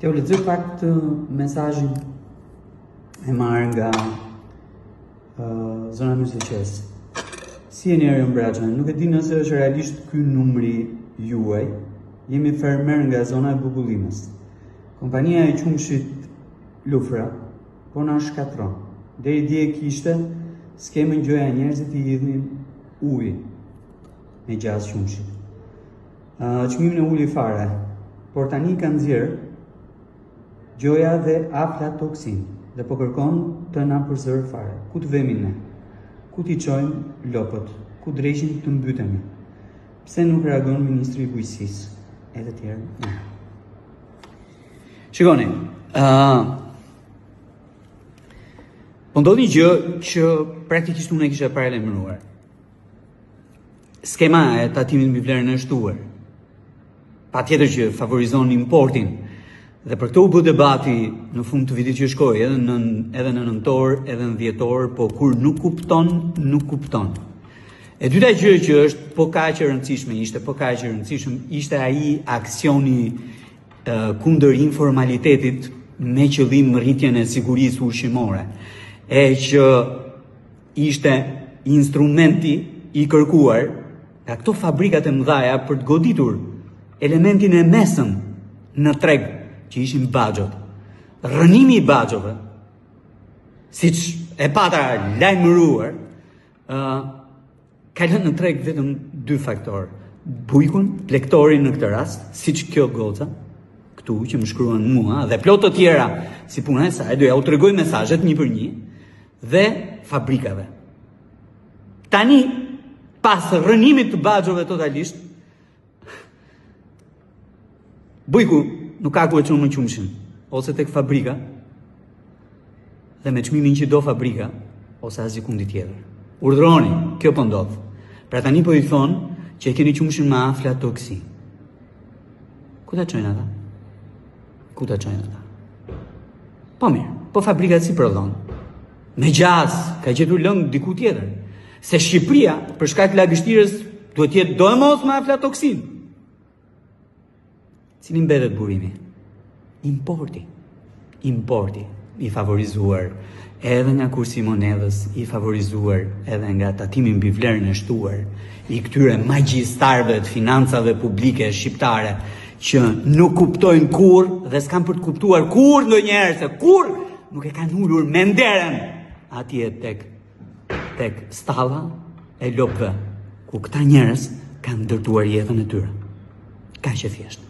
T'jua lexoj pak këtë mesazhin e marrë nga uh, zona Myzeqesë. Si jeni Erion Braçe, nuk e di nëse është realisht ky numri juaj. Jemi fermerë nga zona e Bubullimës. Kompania e qumështit Lufra po na shkatërron. Deri dje kishte skemën gjoja njerëzit i hidhnin ujë me gjasë qumështit. Çmimin e uli fare, por tani ka nxjerrë gjoja dhe aflatoksinë dhe po kërkon të na përzërë fare. Ku të vemi ne? Ku t'i çojmë lopët? Ku dreqin të mbytemi? Pse nuk reagon ministri i Bujqësisë? E të tjerë. Shikoni, uh, po ndodh një gjë që praktikisht unë e kisha paralajmëruar. Skema e tatimit mbi vlerën e shtuar patjetër që favorizon importin dhe për këtë u bë debati në fund të vitit që shkoi, edhe në edhe në nëntor, edhe në dhjetor, po kur nuk kupton, nuk kupton. E dyta gjë që është po kaq e rëndësishme, ishte po kaq e rëndësishëm, ishte ai aksioni kundër informalitetit me qëllim rritjen e sigurisë ushqimore, e që ishte instrumenti i kërkuar nga këto fabrikat e mëdhaja për të goditur elementin e mesëm në treg që ishin baxhot. Rrënimi i baxhove, siç e pata lajmëruar, ë uh, Ka lënë në treg vetëm dy faktorë. Bujkun, plektorin në këtë rast, siç kjo goca, këtu që më shkruan mua dhe plot të tjera si puna e saj, do jua tregoj mesazhet një për një dhe fabrikave. Tani pas rrënimit të baxhove totalisht, Bujku nuk ka ku e çon më qumështin, ose tek fabrika, dhe me çmimin që do fabrika, ose asgjëkundi tjetër. Urdhëroni, kjo po ndodh. Pra tani po i thonë që e keni qumështin me aflatoksinë. Ku ta çojnë ata? Ku ta çojnë ata? Po mirë, po fabrika si prodhon? Me gjasë, ka gjetur lëng diku tjetër. Se Shqipëria, për shkak të lagështirës, duhet të jetë doemos me aflatoksinë. Cili mbetet burimi? Importi. Importi i favorizuar edhe nga kursi i monedhës, i favorizuar edhe nga tatimi mbi vlerën e shtuar i këtyre magjistarëve të financave publike shqiptare që nuk kuptojnë kurrë dhe s'kanë për të kuptuar kurrë ndonjëherë se kurrë nuk e kanë ulur menderen atje tek tek stalla e lopëve ku këta njerëz kanë ndërtuar jetën e tyre. Kaq e thjeshtë.